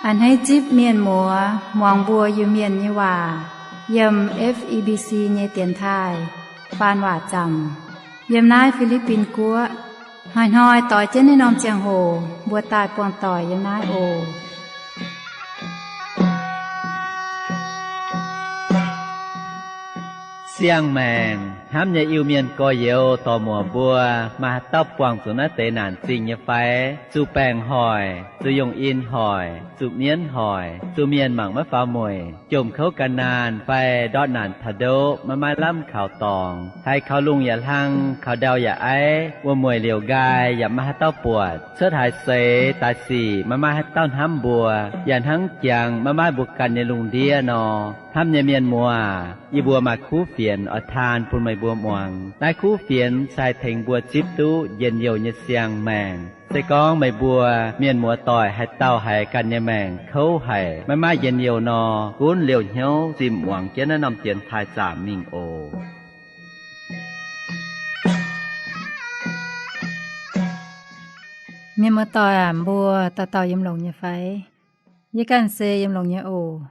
A'hneiv zipv mienh muoz muangx mbuo Iu-Mienh nyei waac yiem F E B C nyei dienx taaih faan waac zaamc yiem naaiv Fi^li^bin Guoqv. Hnoi-hnoi doix jienv naaiv norm ziangh hoc mbuo daaih buangh doic yiem naaiv oc. Siang-maengc hnamv nyei Iu-Mienh gorx-youz dorc-muoc mbuo, maaih haaix dauh buangh zuqc naaiv deix naanc zingh nyei fai? Zuqc baengc hoic, zuqc yungh in hoic, zuqc mienv hoic, zuqc mienh mangc maiv faaux mueic, jomc kouv gan naanh fai ndortv naanc taux ndoqv maiv maaih lamh kaux dorngx, haiz kaux lungh yaac hlang, kaux ndau yaac aiv, wuom-mueic liouc nqaai yaac maiv maaih haaix dauh buatc, cuotv haaix seix daaih sic maiv maaih haaix dauh hnamv mbuo, yaac hnangv jangx maiv maaih mbuo ganh nyei lungh ndiev nor. Hnamv nyei mienh muoz, yie mbuo maaih kuv fienx oix taan bun meih mbuo muangx. Naaiv kuv fienx se haih tengx mbuo zipv duqv njien-youh nyei siang-maengc. Se gorngv meih mbuo mienh muoz-doic haaix dauh haiz ganh nyei maengc kouv haic, maiv maaih njien-youh nor, gunv liouh hnyouv zimh muangx jienv naaiv norm dienx taaih zaamc mingh oc. Mienh muoz-doic aac, mbuo dauh dauh yiem longx nyei fai? Yie ganh se yiem longx nyei oc.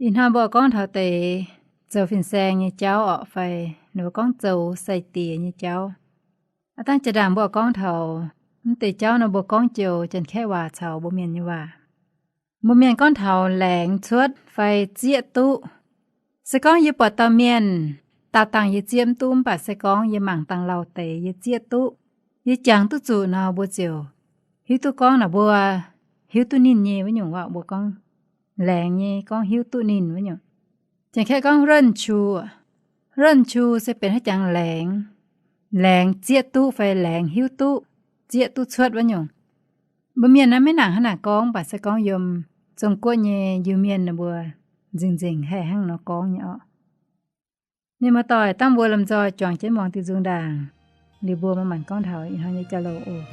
Ih hnoi mbuo gorngv taux deix zoux fin-saeng nyei jauv orqc fai, ninh mbuo gorngv zoux sai-diex nyei jauv. Aav dangh jaa-ndaangc mbuo gorngv taux mv deix jauv nor, mbuo gorngv joux Janx-Kaeqv waac caux mbuo Mienh nyei waac. Mbuo Mienh gorngv taux laengz cuotv fai zieqv duqv. Se gorngv yie buatc dauh mienh, dauh dangh yie zieqv mv duqv, mv baac se gorngv yie mangc dangh lauh deix yie zieqv duqv, yie jangx duqv zuqc nor, mbuo ziouc hiuv duqv gorngv naaic mbuo hiuv duqv ninh nyei wuov nyungc waac. Mbuo gorngv laengz nyei gorngv hiuv duqv ninh wuov nyungc. Janx-Kaeqv gorngv 認出. 認出 se benx haaix jangx laengz, laengz zieqv duqv fai laengz hiuv duqv, zieqv duqv cuotv wuov nyungc. Mbuo Mienh naaiv maiv nangc hnangv naaic gorngv, mv baac se gorngv yiem Zong-Guoqv nyei Iu-Mienh ninh mbuo nzengc-nzengc haih hnangv nor gorngv nyei orqc. Mienh muoz-doic, dangh mbuo lomh nzoih juangc jienv muangx diuh nzung ndaangc, liuz mbuo manc-manc gorngv taux ih hnoi nyei jauv-louc oc.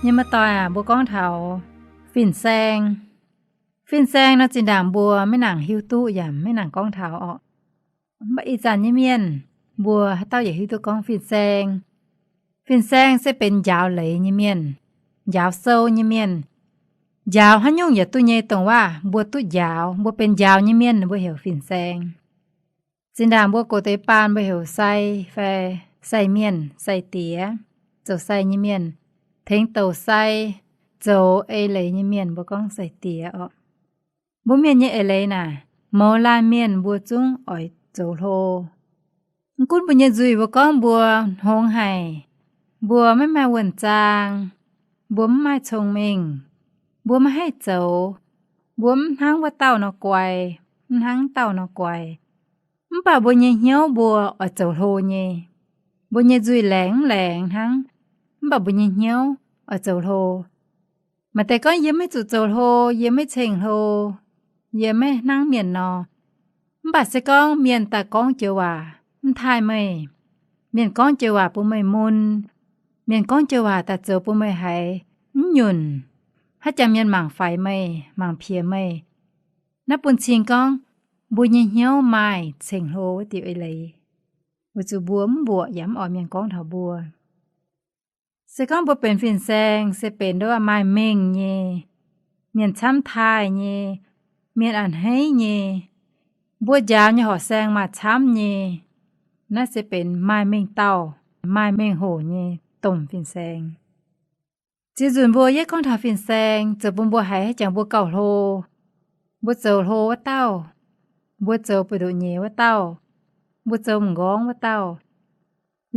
Nyei muoz-doic aac, mbuo gorngv taux fin-saeng. Fin-saeng nor zinh ndaangc mbuo maiv nangc hiuv duqv yaac maiv nangc gorngv taux orqc. Mv baac ih zanc nyei mienh mbuo haaix dauh yaac hiuv duqv gorngv fin-saeng. Fin-saeng se benx njaaux leiz nyei mienh, njaaux sou nyei mienh. Njaaux haaix nyungc yaac duqv nyei, dongh waac mbuo duqv njaaux, mbuo benx njaaux nyei mienh, mbuo heuc fin-saeng. Zinh ndaangc mbuo gox deix baan mbuo heuc sai fai sai mienh, sai diex, zoux sai nyei mienh, tengx douc sai, zoux eix leiz nyei mienh mbuo gorngv sai diex orqc. Mbuo mienh nyei eix leiz naaic, mouz laanh mienh mbuo zungv oix zoux hlo. Mv gunv mbuo nyei nzuih mbuo gorngv mbuo hngongx haic, mbuo maiv maaih wuonh zaang, mbuo mv maaih cong-mengh, mbuo maiv haih zoux, mbuo mv hnangv wuov dauh nor guai, mv hnangv dauh nor guai, mv baac mbuo nyei hnyouv mbuo oix zoux hlo nyei. Mbuo nyei nzuih laengz mv laengz hnangv, mv baac mbuo nyei hnyouv oix zoux hlo. Maaih deix gorngv, yie maiv zuqc zoux hlo, yie maiv ceng-hlo, yie maiv hnangv mienh nor. Mv baac se gorngv mienh daaih gorngv joux waac mv taaih meih, mienh gorngv joux waac bun meih mun, mienh gorngv joux waac daaih zoux bun meih haiz mv nyunc, haaix jangx mienh mangc faix meih, mangc piex meih, naaiv bun cing gorngv mbuo nyei hnyouv maaih ceng-hlo wuov diuc eix leiz, weic zuqc mbuo mv mbuoqc yaac mv oix mienh gorngv taux mbuo. Se gorngv mbuo benx fin-saeng se benx nduov maaih mengh nyei, mienh camv taaih nyei, mienh a'hneiv nyei, mbuo njaaux nyei horqc saeng maaih camv nyei, naaiv se benx maaih mengh dauh, maaih mengh hoc nyei domh fin-saeng. Ziex nzunc mbuo yietv gorngv taux fin-saeng zoux bun mbuo haiz haaix jangx mbuo gauh hlo, mbuo zoux hlo wuov dauh, mbuo zoux buoz-ndoqv nyeiz wuov dauh, mbuo zoux m'nqorngv wuov dauh,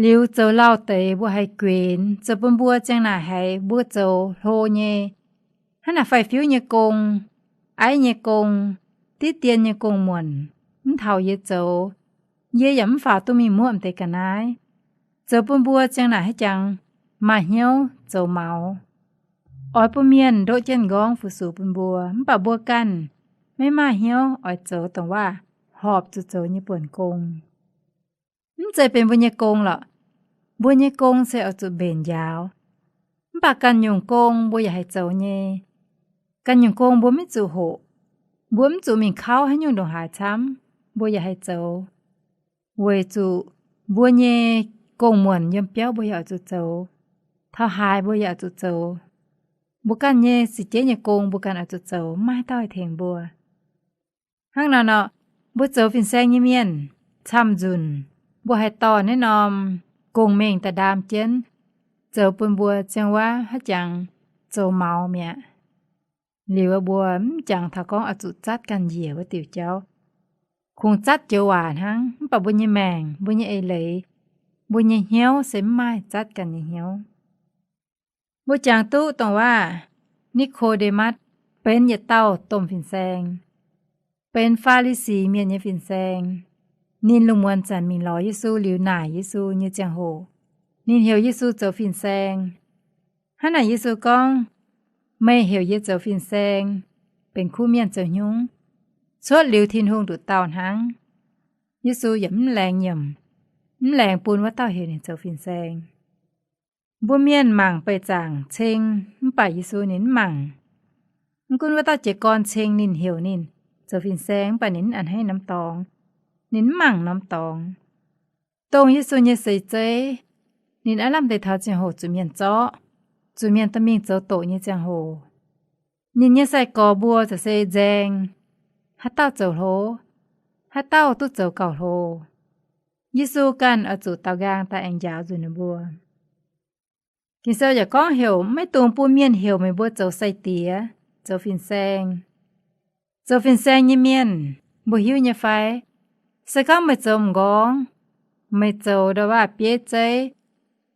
liuz zoux lauh deix mbuo haiz guenx, zoux bun mbuo ziang naaic haiz mbuo zoux hlo nyei, hnangv naaic faix-fiuv nyei gong, aiv nyei gong, diqv dien nyei gong-muonc, mv taux yie zoux, yie yaac mv faaux duqv mingh muoqv m'deix ga'naaiv, zoux bun mbuo ziang naaic haaix jangx maaih hnyouv zoux maux. Oix bun mienh ndoqv jienv m'nqorngv fu-sux bun mbuo, mv baac mbuo ganh maiv maaih hnyouv oix zoux dongh waac horpc zuqc zoux nyei buonc gong. Mv zeiz benx mbuo nyei gong lorqc. Mbuo nyei gong se oix zuqc mbenc njaaux. Mv baac ganh nyungc gong mbuo yaac haih zoux nyei. Ganh nyungc gong mbuo maiv zuqc hoqc. Mbuo mv zuqc mingh kauv haaix nyungc ndongc haaix camv, mbuo yaac haih zoux. Weic zuqc mbuo nyei gong-muonc yiem biauv mbuo yaac oix zuqc zoux. Taux haaix mbuo yaac oix zuqc zoux. Mbuo ganh nyei za'gengh nyei gong mbuo ganh oix zuqc zoux, maiv maaih dauh haih tengx mbuo. Hnangv naaic nor, mbuo zoux fin-saeng nyei mienh camv nzunc, mbuo haih dorh naaiv norm gong-mengh daaih ndaam jienv, zoux bun mbuo ziang waac haaix jangx zoux maux mi'aqv. Liuz mbuo mv jangx taux gorngv oix zuqc zatv ganh njiec wuov diuc jauv. Kungx zatv joux waac hnangv, mv baac mbuo nyei maengc, mbuo nyei eix leiz, mbuo nyei hnyouv se mv maaih zatv ganh nyei hnyouv. Mbuo jangx duqv dongh waac Ni^ko^nde^matv benx yietc dauh domh fin-saeng, benx Faa^li^si Mienh nyei fin-saeng. Ninh lungh muonz zanc mingh lorz Yesu liuz naaic Yesu nyei ziangh hoc, ninh heuc Yesu zoux fin-saeng. Hnangv naaic Yesu gorngv, Meih heuc yie zoux fin-saeng, benx kuv mienh zoux hnyungv? Cuotv liuz Tin-Hungh nduqc dauh hnangv. Yesu yaac mv laengz nyiemc, mv laengz bun wuov dauh heuc ninh zoux fin-saeng. Mbuo mienh mangc beih zaangc ceng, mv baac Yesu ninh mv mangc. Mv gunv wuov dauh jiez gorn ceng ninh heuc ninh zoux fin-saeng, mv baac ninh mv a'hneiv norm dorngx. Ninh mv mangc norm dorngx. Dongh Yesu nyei seix zeiv, ninh aav lamh deix taux ziangh hoc zuqc mienh zorqv, zuqc mienh dorh mingh zoux doqc nyei ziangh hoc, ninh nyei sai-gorx mbuo za'gengh se nzaeng, haaix dauh zoux hlo, haaix dauh duqv zoux gauh hlo. Yesu ganh oix zuqc daaux nqaang daaih aengx njaaux nzunc ninh mbuo. Ging-Sou yaac gorngv heuc, Maiv dungx bun mienh heuc meih mbuo zoux sai-diex, zoux fin-saeng. Zoux fin-saeng nyei mienh, mbuo hiuv nyei fai? Se gorngv meih zoux m'nqorngv, meih zoux ndau waac bieiv zeiv,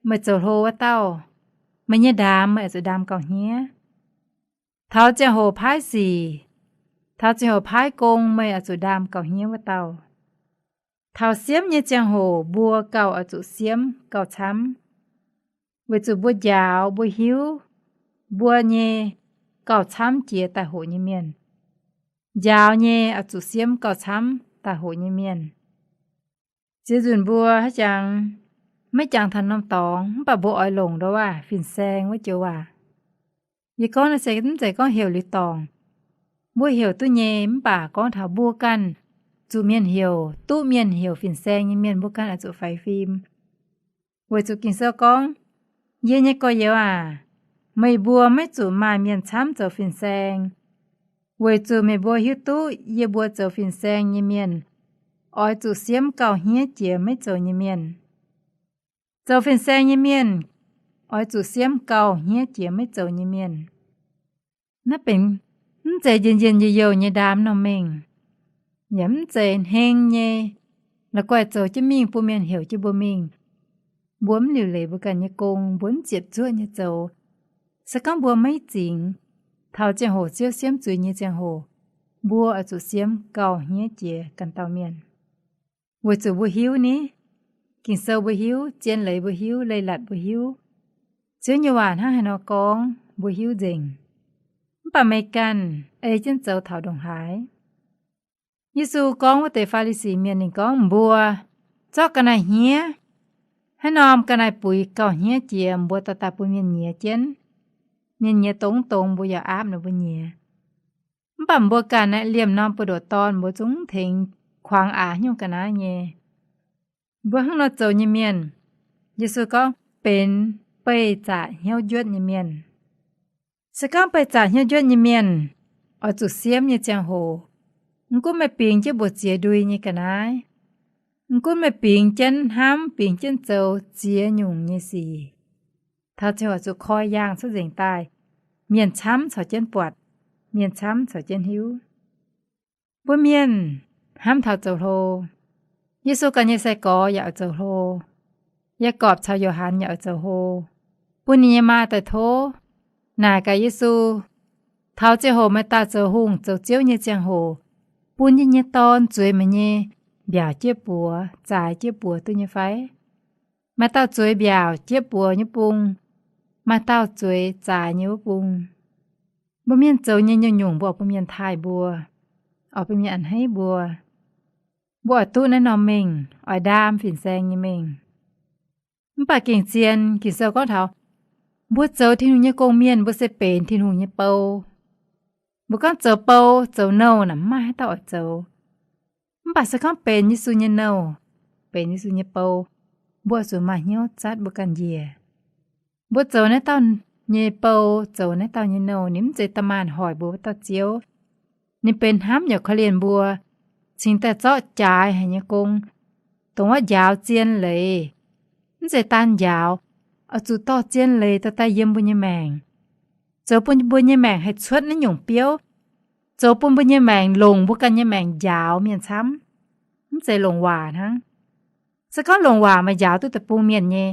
meih zoux hlo wuov dauh, meih nyei ndaamx meih oix zuqc ndaam gauh hniev. Taux ziangh hoc paaiv sic, taux ziangh hoc paaiv gong meih oix zuqc ndaam gauh hniev wuov dauh. Taux siemv nyei ziangh hoc mbuo gauh oix zuqc siemv gauh camv, weic zuqc mbuo njaaux mbuo hiuv mbuo nyei gauh camv jiex daaih hoqc nyei mienh. Njaaux nyei oix zuqc siemv gauh camv daaih hoqc nyei mienh. Ziex nzunc mbuo haaix jangx maiv jangx taux norm dorngx, mv baac mbuo oix longc ndau waac fin-saeng wuov joux waac. Yie gorngv naaiv se mv zeiz gorngv heuc liuz dorngc. Mbuo heuc duqv nyei, mv baac gorngv taux mbuo ganh zuqc mienh heuc, duqv mienh heuc fin-saeng nyei mienh, mbuo ganh oix zuqc faix fim. Weic zuqc Ging-Sou gorngv, Yie nyei gorx-youz aac, meih mbuo maiv zuqc maaih mienh camv zoux fin-saeng, weic zuqc meih mbuo hiuv duqv yie mbuo zoux fin-saeng nyei mienh oix zuqc siemv gauh hniev jiex maiv zoux nyei mienh. Zoux fin-saeng nyei mienh oix zuqc siemv gauh hniev jiex maiv zoux nyei mienh. Naaiv benx mv zeiz njien-njien youh youh nyei ndaam norm mengh, yaac mv zeiz hneng nyei la'guaih zoux jienv mingh bun mienh heuc jienv mbuo mingh. Mbuo mv liuc leiz mbuo ganh nyei gong, mbuo mv ziepc zuoqv nyei zoux. Se gorngv mbuo maiv zingx, taux ziangh hoc Ziouv siemv zuiz nyei ziangh hoc, mbuo oix zuqc siemv gauh hniev jiex ganh dauh mienh. Weic zuqc mbuo hiuv ni, Ging-Sou mbuo hiuv, zien leiz mbuo hiuv, leiz-latc mbuo hiuv, Ziouv nyei waac hnangv haaix nor gorngv mbuo hiuv nzengc. Mv baac meih ganh ei jienv zoux taux ndongc haaix? Yesu gorngv wuov deix Faa^li^si Mienh, ninh gorngv, Mbuo zorqv ga'naaiv hniev haaix norm ga'naaiv buix gauh hniev jiex, mbuo dorh daaih bun mienh nyiex jienv. Mienh nyiex dongh dongz, mbuo yaac aapv ninh mbuo nyiex. Mv baac mbuo ganh naaiv liemh norm buoz-ndoqv dorn mbuo zungv tengx kuangx aax nyungc ga'naaiv nyei. Mbuo hnangv nor zoux nyei mienh, Yesu gorngv benx beih zaqc hnyouv njuotv nyei mienh. Se gorngv beih zaqc hnyouv njuotv nyei mienh, oix zuqc siemv nyei ziangh hoc, mv gunv meih bingx jienv mbuoqc ziex ndui nyei ga'naaiv, mv gunv meih bingx jienv hnamv, bingx jienv zoux ziex nyungc nyei sic, taux ziangh hoc zuqc koi yaangh cuotv nzengc daaih, mienh camv caux jienv buatc, mienh camv caux jienv hiuv. Mbuo mienh hnamv taux zoux hlo. Yesu ganh nyei sai-gorx yaac oix zoux hlo. Yaagorpc caux Yo^han yaac oix zoux hlo, bun ninh nyei maa daaih tov, naaic gaax Yesu, Taux ziangh hoc meih daaih zoux hungh zoux Ziouv nyei ziangh hoc, bun yie nyei dorn zueiz meih nyei mbiaauc jieqv buoz, zaaix jieqv buoz duqv nyei fai? Maaih dauh zueiz mbiaauc jieqv buoz nyei bung, maaih dauh zueiz zaaix nyei wuov bung. Mbuo mienh zoux nyei nyungc-nyungc mbuo oix bun mienh taaih mbuo, oix bun mienh a'hneiv mbuo. Mbuo oix duqv naaiv norm mengh, oix ndaam fin-saeng nyei mengh. Mv baac gengh zien, Ging-Sou gorngv taux mbuo zoux Tin-Hungh nyei gong-mienh, mbuo se benx Tin-Hungh nyei bou. Mbuo gorngv zoux bou zoux nouh naaic, mv maaih haaix dauh oix zoux. Mv baac se gorngv benx Yesu nyei nouh, benx Yesu nyei bou, mbuo oix zuqc maaih hnyouv zatv mbuo ganh njiec. Mbuo zoux naaiv dauh nyei bou, zoux naaiv dauh nyei nouh, ninh mv zeiz da'maanc hoic mbuo wuov dauh Ziouv. Ninh benx hnamv yaac korv-lienh mbuo, cingx daaih zorqv jaaix haic nyei gong, dongh wuov njaaux zien leiz. Mv zeiz daan njaaux, oix zuqc dorh zien leiz dorh daaih yiem mbuo nyei maengc, zoux bun mbuo nyei maengc haih cuotv naaiv nyungc biouv, zoux bun mbuo nyei maengc longc mbuo ganh nyei maengc njaaux mienh camv. Mv zeiz longc waac hnangv. Se gorngv longc waac meih njaaux duqv deic-bung mienh nyei,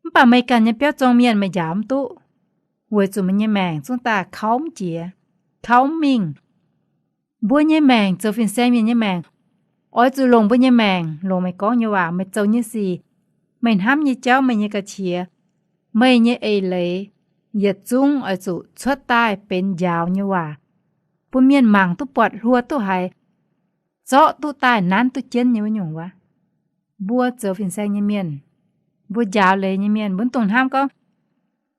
mv baac meih ganh nyei biauv zorng mienh meih njaaux mv duqv, weic zuqc meih nyei maengc zungv daaih kauv mv jiex, kauv mv mingh. Mbuo nyei maengc zoux fin-saeng mienh nyei maengc, oix zuqc longc mbuo nyei maengc, longc meih gorngv nyei waac, meih zoux nyei sic, meih hnamv nyei jauv, meih nyei ga'qiex, meih nyei eix leiz, yietc zungv oix zuqc cuotv daaih benx njaaux nyei waac, bun mienh mangc duqv buatc, hluo duqv haiz, zorqv duqv daaih nanv duqv jienv nyei wuov nyungc wuov. Mbuo zoux fin-saeng nyei mienh, mbuo njaaux leiz nyei mienh, mbuo mv dungx hnamv gorngv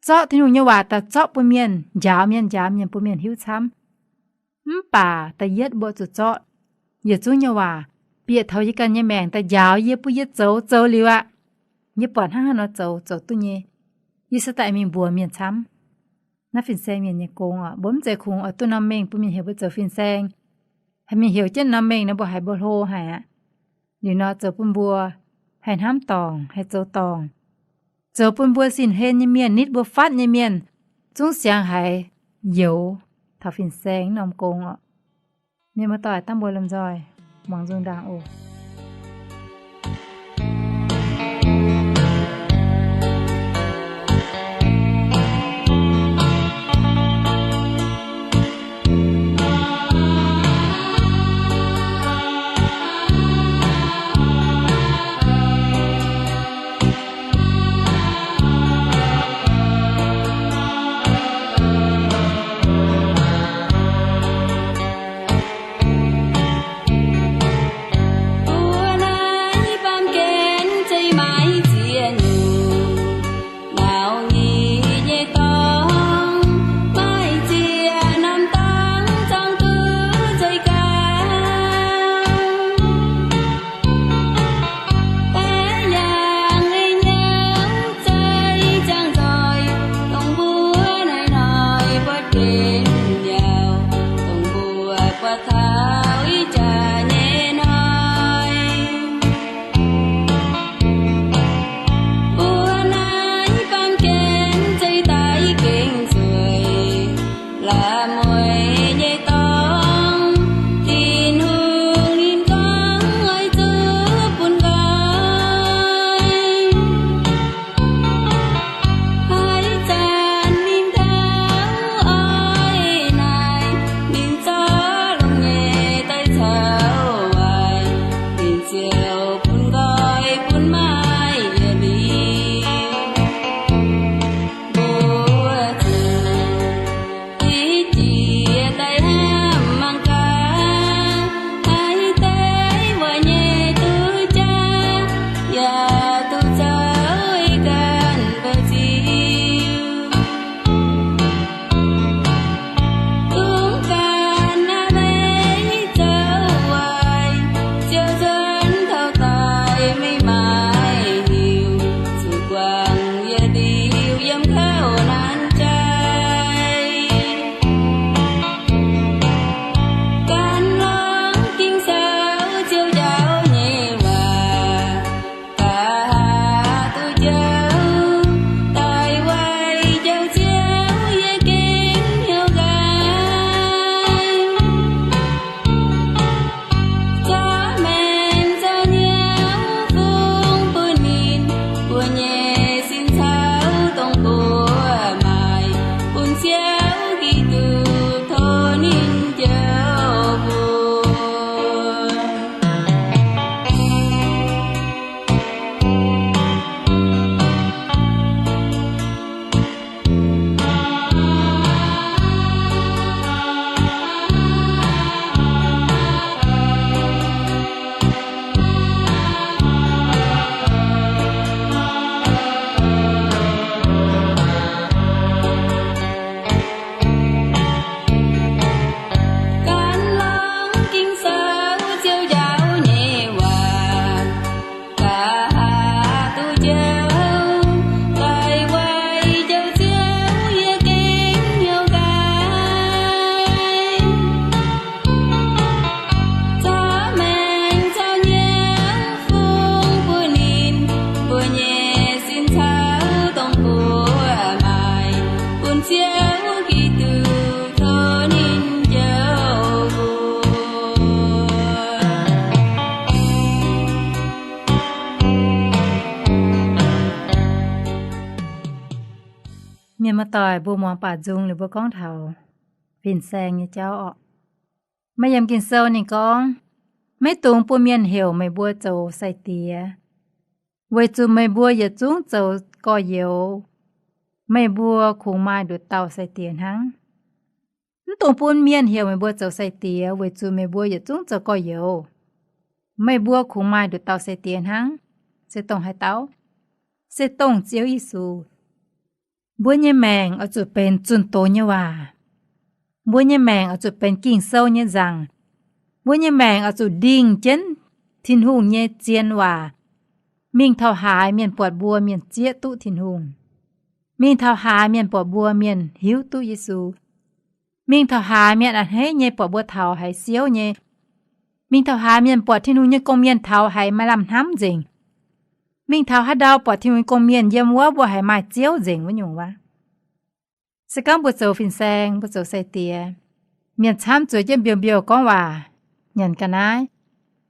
zorqv Tin-Hungh nyei waac daaih zorqv bun mienh, njaaux mienh, njaaux mienh, bun mienh hiuv camv. Mv baac da'yietv mbuo zuqc zorqv yietc zungv nyei waac bieqc taux yie ganh nyei maengc daaih njaaux yie, bun yie zoux, zoux liuz aqv, yie buatc hnangv haaix nor zoux, zoux duqv nyei, yie se daaih mingh mbuox mienh camv. Naaiv fin-saeng mienh nyei gong oc. Mbuo mv zeiz kungx oix duqv norm mengh bun mienh heuc mbuo zoux fin-saeng. Haih mingh heuc jienv norm mengh nor, mbuo haiz mbuo hlo haic aqv. Liuz nor zoux bun mbuo haih hnamv dorngc, haih zoux dorngc, zoux bun mbuo sin-hlen nyei mienh, nitv mbuo fatv nyei mienh zungv siangx haiz youx taux fin-saeng norm gong oc. Mienh muoz-doic, dangh mbuo lomh nzoih muangx nzung ndaangc oc. Muoz-doic mbuo muangx baac nzung liuz mbuo gorngv taux fin-saeng nyei jauv orqc. Maaih yiemc Ging-Sou ninh gorngv, Maiv dungx bun mienh heuc meih mbuo zoux sai-diex, weic zuqc meih mbuo yietc zungv zoux gorx-youz. Meih mbuo kungx maaih nduqc dauh sai-diex hnangv. Mv dungx bun mienh heuc meih mbuo zoux sai-diex, weic zuqc meih mbuo yietc zungv zoux gorx-youz. Meih mbuo kungx maaih nduqc dauh sai-diex hnangv. Se dongh haaix dauh? Se dongh Ziouv Yesu. Mbuo nyei maengc oix zuqc benx zunh doz nyei waac. Mbuo nyei maengc oix zuqc benx Ging-Sou nyei nzaangc. Mbuo nyei maengc oix zuqc ndingh jienv Tin-Hungh nyei zien waac. Mingh taux haaix mienh buatc mbuo mienh zieqv duqv Tin-Hungh. Mingh taux haaix mienh buatc mbuo mienh hiuv duqv Yesu. Mingh taux haaix mienh a'hneiv nyei buatc mbuo taux haiz siouv nyei. Mingh taux haaix mienh buatc Tin-Hungh nyei gong-mienh taux haiz maaih lamh hnamv nzengc. Mingh taux haaix ndau buatc Tin-Hungh nyei gong-mienh yiem wuov mbuo haiz maaih Ziouv nzengc wuov nyungc waac. Se gorngv mbuo zoux fin-saeng, mbuo zoux sai-diex, mienh camv zueiz jienv mbiouh mbiouh gorngv waac, nyanc ga'naaiv.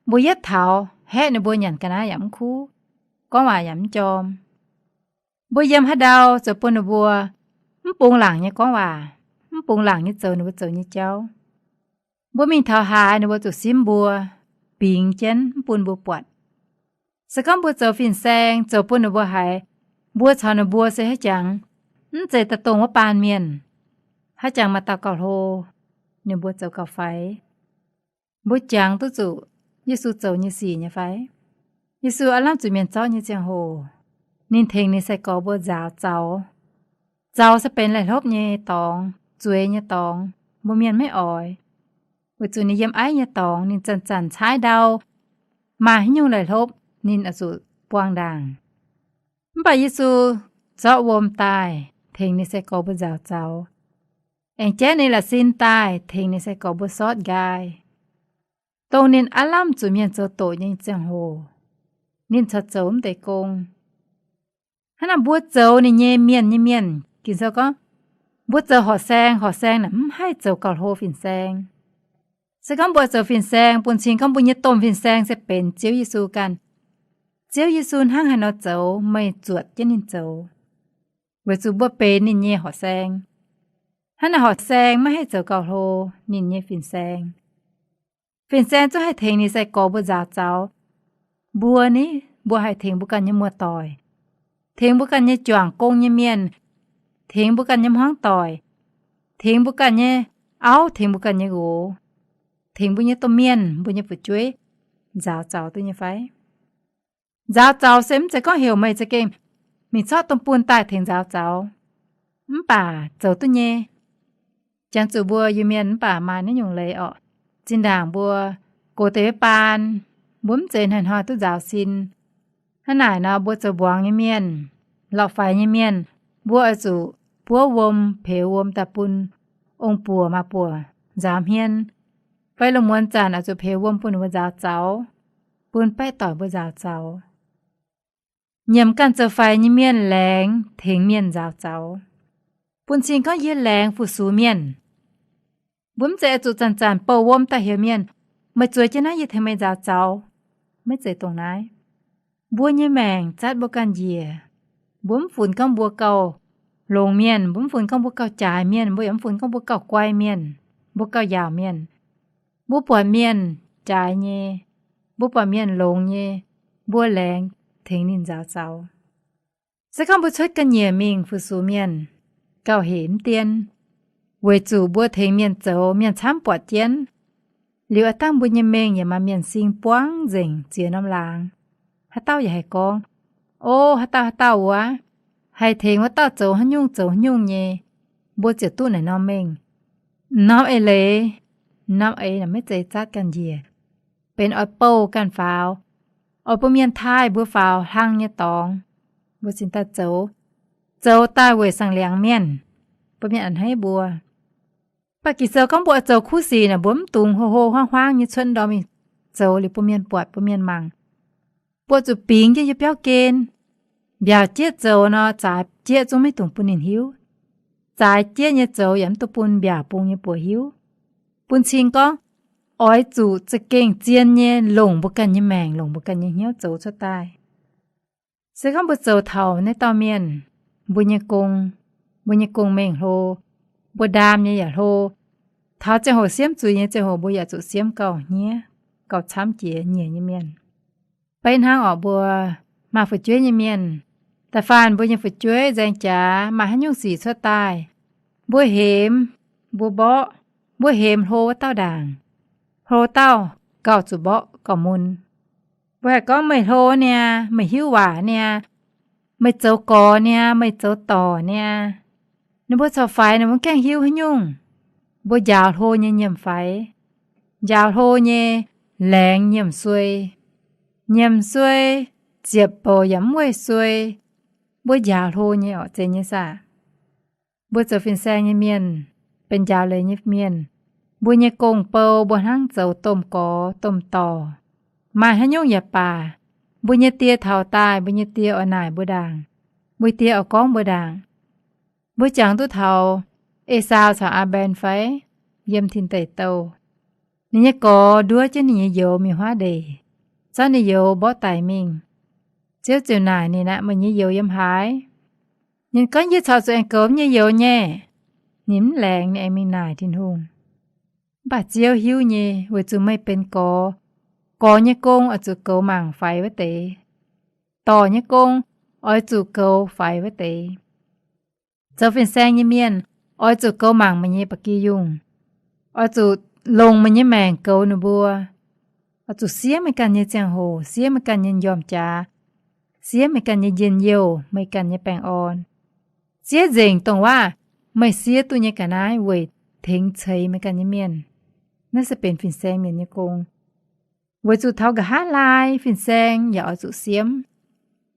Mbuo yietv taux haeqv ninh mbuo nyanc ga'naaiv yaac mv kuv, gorngv waac yaac mv jorm. Mbuo yiem haaix ndau zoux bun ninh mbuo mv bungx laangc nyei gorngv waac, mv bungx laangc nyei zoux ninh mbuo zoux nyei jauv. Mbuo mingh taux haaix ninh mbuo zuqc simv mbuo, bingx jienv mv bun mbuo buatc. Se gorngv mbuo zoux fin-saeng zoux bun ninh mbuo haiz mbuo caux ninh mbuo se haaix jangx, mv zeiz daaih dongh wuov baan mienh, haaix jangx maaih dauh gauh hlo, ninh mbuo zoux gauh faix. Mbuo jangx duqv zuqc Yesu zoux nyei sic nyei fai? Yesu aav lamh zuqc mienh zorqv nyei ziangh hoc, ninh tengx ninh sai-gorx mbuo nzaaux zaux. Zaux se benx laih hlopv nyei dorngx, zueiz nyei dorngx, mbuo mienh maiv oix. Weic zuqc ninh yiem aiv nyei dorngx, ninh zanc-zanc caaiv ndau, maaih haaix nyungc laih hlopv ninh oix zuqc buang ndaangc. Mv baac Yesu zorqv wuom daaih tengx ninh sai-gorx mbuo nzaaux zaux, aengx jaiv ninh la'sin daaih tengx ninh sai-gorx mbuo sortv nqaai. Dongh ninh aav lamh zuqc mienh zoux doqc nyei ziangh hoc, ninh corc zoux mv deix gong. Hnangv naaic mbuo zoux ninh nyei mienh nyei mienh, Ging-Sou gorngv, mbuo zoux horqc saeng, horqc saeng naaic mv haih zoux gauh hlo fin-saeng. Se gorngv mbuo zoux fin-saeng, bun cing gorngv mbuo nyei domh fin-saeng se benx Ziouv Yesu ganh. Ziouv Yesu hnangv haaix nor zoux, meih zuotc jienv ninh zoux, weic zuqc mbuo benx ninh nyei horqc saeng. Hnangv naaic horqc saeng maiv haih zoux gauh hlo ninh nyei fin-saeng. Fin-saeng zungv haih tengx ninh sai-gorx mbuo nzaaux zaux. Mbuo ni, mbuo haih tengx mbuo ganh nyei muoz-doic, tengx mbuo ganh nyei juangc gong nyei mienh, tengx mbuo ganh nyei hmuangv doic, tengx mbuo ganh nyei auv, tengx mbuo ganh nyei nqox, tengx mbuo nyei domh mienh, mbuo nyei fu'jueiv nzaaux zaux duqv nyei fai? Nzaaux zaux se mv zeiz gorngv heuc meih za'gengh mingh corc domh bunh daaih tengx nzaaux zaux. Mv baac zoux duqv nyei. Janx zuqc mbuo Iu-Mienh mv baac maaih naaiv nyungc leiz orqc. Zinh ndaangc mbuo gox deix baan, mbuo mv zeiz hnoi-hnoi duqv nzaaux sin. Hnangv naaic nor mbuo zoux mbuangz nyei mienh, lorqc faix nyei mienh, mbuo oix zuqc buov wuom, peux wuom daaih bun ong-buoc maa-buoc nzaaux hmien, fai lungh muonz zanc oix zuqc peux wuom bun ninh mbuo nzaaux zaux, bun baeqv doic mbuo nzaaux zaux. Nyiemc ganh zoux faix nyei mienh laengz tengx mienh nzaaux zaux, bun cing gorngv yie laengz fu-sux mienh. Mbuo mv zeiz oix zuqc zanc-zanc bouh wuom daaih heuc mienh, meih zueiz jienv naaiv yie tengx meih nzaaux zaux. Maiv zeiz dongh naaiv. Mbuo nyei maengc zatv mbuo ganh njiec. Mbuo mv funx gorngv mbuo gauh longx mienh, mbuo mv funx gorngv mbuo gauh jaaix mienh, mbuo yaac mv funx gorngv mbuo gauh guai mienh, mbuo gauh yaauc mienh. Mbuo buatc mienh jaaix nyei, mbuo buatc mienh longx nyei, mbuo laengz tengx ninh nzaaux zaux. Se gorngv mbuo cuotv ga'nyiec mingh fu-sux mienh, gauh hec mv dien, weic zuqc mbuo tengx mienh zoux, mienh camv buatc jienv. Liuz aav dangh mbuo nyei mengh yaac maaih mienh sing buangv nzengc ziex norm laangz. Haaix dauh yaac haih gorngv, O, haaix dauh haaix dauh wuov, haih tengx wuov dauh zoux haaix nyungc zoux haaix nyungc nyei, mbuo ziouc duqv naaic norm mengh. Norm eix leiz, norm eix naaic maiv zeiz zatv ganh njiec, benx oix bouh ganh faaux, oix bun mienh taaih mbuo faaux hlang nyei dorngx, mbuo cingx daaih zoux, zoux daaih weic saang-liangx mienh, bun mienh a'hneiv mbuo. Mv baac Ging-Sou gorngv mbuo oix zoux kuv sic naaic, mbuo mv dungx hlo hlo huaang huaang nyei cuotv ndorm mingh zoux liuz bun mienh buatc bun mienh mangc. Mbuo zuqc bingx jienv yie biauv gen. Mbiaauc jieqv zoux nor, zaaix jieqv zungv maiv dungx bun ninh hiuv. Zaaix jieqv nyei zoux yaac mv dungx bun mbiaauc bung nyei buoz hiuv. Bun cing gorngv oix zuqc za'gengh zien nyei longc mbuo ganh nyei maengc, longc mbuo ganh nyei hnyouv zoux cuotv daaih. Se gorngv mbuo zoux taux naaiv dauh mienh, mbuo nyei gong, Mbuo nyei gong-mengh hlo, mbuo ndaam nyei yaac hlo. Taux ziangh hoc siemv zuiz nyei ziangh hoc mbuo yaac zuqc siemv gauh hniev, gauh camv jiex nyiec nyei mienh. Beiv hnangv orqc, mbuo maaih fu'jueiv nyei mienh, da'faanh mbuo nyei fu'jueiv nzaeng jaax maaih haaix nyungc sic cuotv daaih, mbuo hemx, mbuo mborqv, mbuo hemx hlo wuov dauh ndaangc, hlo dauh gauh zuqc mborqv gauh mun. Mbuo haih gorngv, meih hlo niaa, meih hiuv waac niaa, meih zoux gorx niaa, meih zoux dorc niaa. Ninh mbuo corc faix, ninh mbuo gaengh hiuv haaix nyungc. Mbuo njaaux hlo nyei nyiemc faix, njaaux hlo nyei laengz nyiemc suei. Nyiemc suei, ziepc bouc yaac mv weih suei. Mbuo njaaux hlo nyei orqc, zeiz nyei saah? Mbuo zoux fin-saeng nyei mienh, benx njaaux leiz nyei mienh, mbuo nyei gong-bou mbuo hnangv zoux domh gorx domh dorc. Maaih haaix nyungc yaac baac, mbuo nyei die taux daaih, mbuo nyei die oix naaic mbuo ndaangc, mbuo die oix gorngv mbuo ndaangc. Mbuo jangx duqv taux Esaau caux Aa^mben fai? Yiem Tin Deic Douh, ninh nyei gorx nduov jienv ninh nyei youz mingh huaav ndeic, zorqv ninh youz mborqv daic mingh. Ziouv ziouc naaic ninh aqv, meih nyei youz yiem haaix? Ninh gorngv, yie corc zuqc aengx goux nyei youz nyei. Ninh mv laengz, ninh aengx mingh naaic Tin-Hungh. Mv baac Ziouv hiuv nyei, weic zuqc meih benx gorx, gorx nyei gong oix zuqc goux mangc faix wuov deix. Dorc nyei gong oix zuqc goux faix wuov deix. Zoux fin-saeng nyei mienh oix zuqc goux mangc meih nyei ba'gi yungh, oix zuqc longc meih nyei maengc goux ninh mbuo. Oix zuqc siev meih ganh nyei ziangh hoc, siev meih ganh nyei njormh jaax, siev meih ganh nyei njien-youh, meih ganh nyei baengh orn. Siev nzengc dongh waac meih siev duqv nyei ga'naaiv weic tengx ceix meih ganh nyei mienh. Naaiv se benx fin-saeng mienh nyei gong. Weic zuqc taux nqa'haav laai fin-saeng yaac oix zuqc siemv.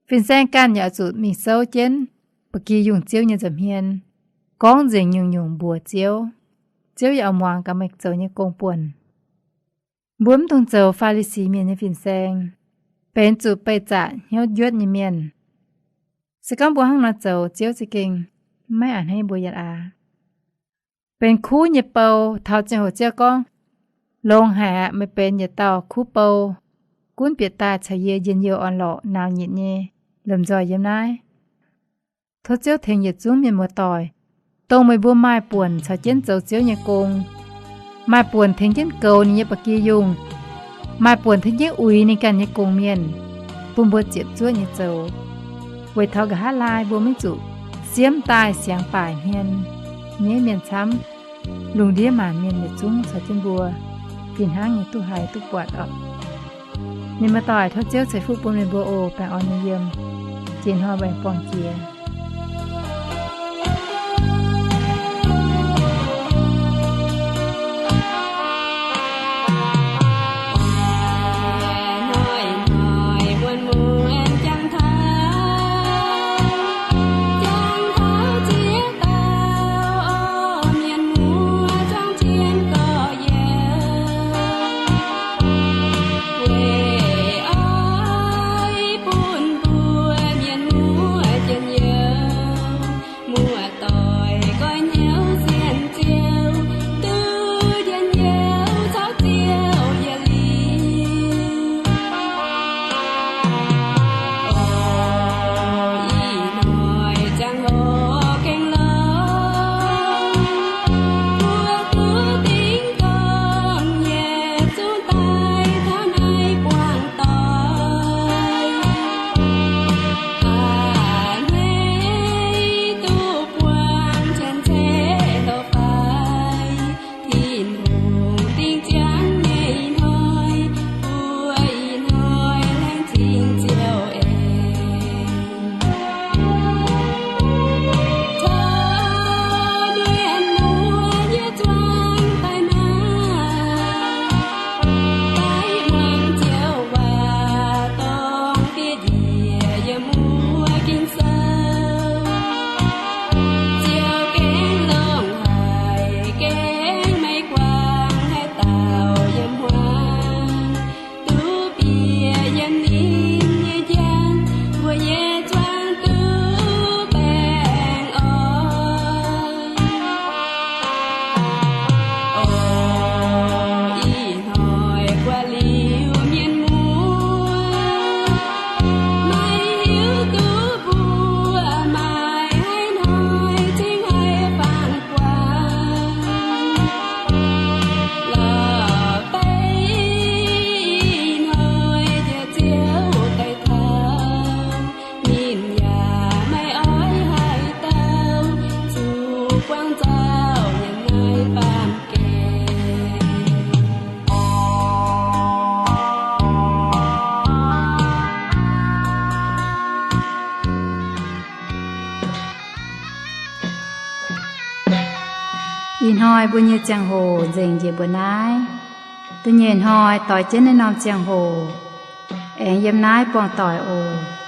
Fin-saeng ganh yaac oix zuqc mingh souv jienv ba'gi yungh Ziouv nyei nza'hmien, gorngv nzengc nyungc-nyungc mbuox Ziouv. Ziouv yaac oix muangx gaax meih zoux nyei gong buonc. Mbuo mv dungx zoux Faa^li^si Mienh nyei fin-saeng, benx zuqc beih zaqc hnyouv njuotv nyei mienh. Se gorngv mbuo hnangv nor zoux, Ziouv za'gengh maiv a'hneiv mbuo yaac aav. Benx kuv nyei bou, taux ziangh hoc Ziouv gorngv, longx haic aqv, meih benx yietc dauh kuv bou, gunv bieqc daaih caux yie njien-youh orn-lorqc nauz nyitc nyei, lomh nzoih yiem naaiv. Tov Ziouv tengx yietc zungv mienh muoz-doic, dongh meih mbuo maaih buonc caux jienv zoux Ziouv nyei gong, maaih buonc tengx jienv goux ninh nyei ba'gi yungh, maaih buonc tengx jienv uix ninh ganh nyei gong-mienh, bun mbuo ziepc zuoqv nyei zoux, weic taux nqa'haav laai mbuo maiv zuqc siemv daaih siangx baaic hmien nyei mienh camv, lungh ndiev maanc mienh yietc zungv caux jienv mbuo fih hnangv nyei duqv haiz duqv buatc orqc. Mienh muoz-doic, tov Ziouv ceix fuqv bun meih mbuo oc. Baengh orn nyei yiem, jiex hnoi mbuo aengx buangh jiex. Ih hnoi mbuo nyei ziangh hoc nzengc njiec mbuo naaiv. Da'nyeic hnoi doix jienv naaiv norm ziangh hoc, aengx yiem naaiv buangh doic oc.